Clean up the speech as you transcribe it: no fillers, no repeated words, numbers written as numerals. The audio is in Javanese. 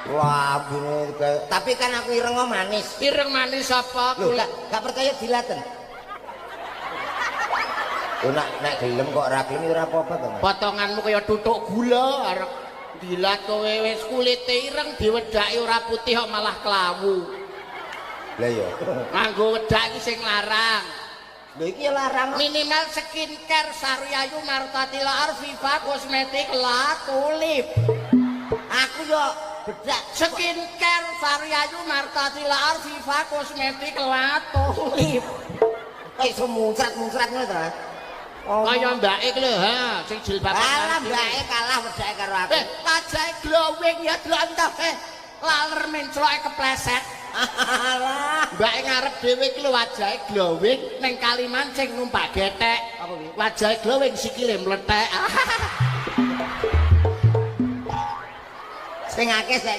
Lambene tapi kan aku ireng manis. Ireng manis apa? Lho, gak percaya dilaten. Lho nek gelem kok ora gelem ora apa-apa to. Potonganmu kaya tutuk gula arep dilat kowe wis kulite ireng diwedaki ora putih kok malah klawu. Lah iya. Nganggo wedak iki sing larang. Lho iki ya larang. Minimal skincare Sariayu Martatila Arviva kosmetik La Tulip. Aku yo bedak skincare Sariayu Martatila Arviva kosmetik La Tulip. Kok iso muncrat-muncrat ngono to? Kaya mbake iki lho, ha, sing jilbaban. Kalah mbake kalah wedake karo aku. Wajahe glowing ya delok entah. Laler mencloke kepleset. Alah. Mbake ngarep dhewe iki lho wajahe glowing ning kali mancing numpak gethek. Apa kuwi? Wajahe glowing sikile mlethek. Sing akeh saiki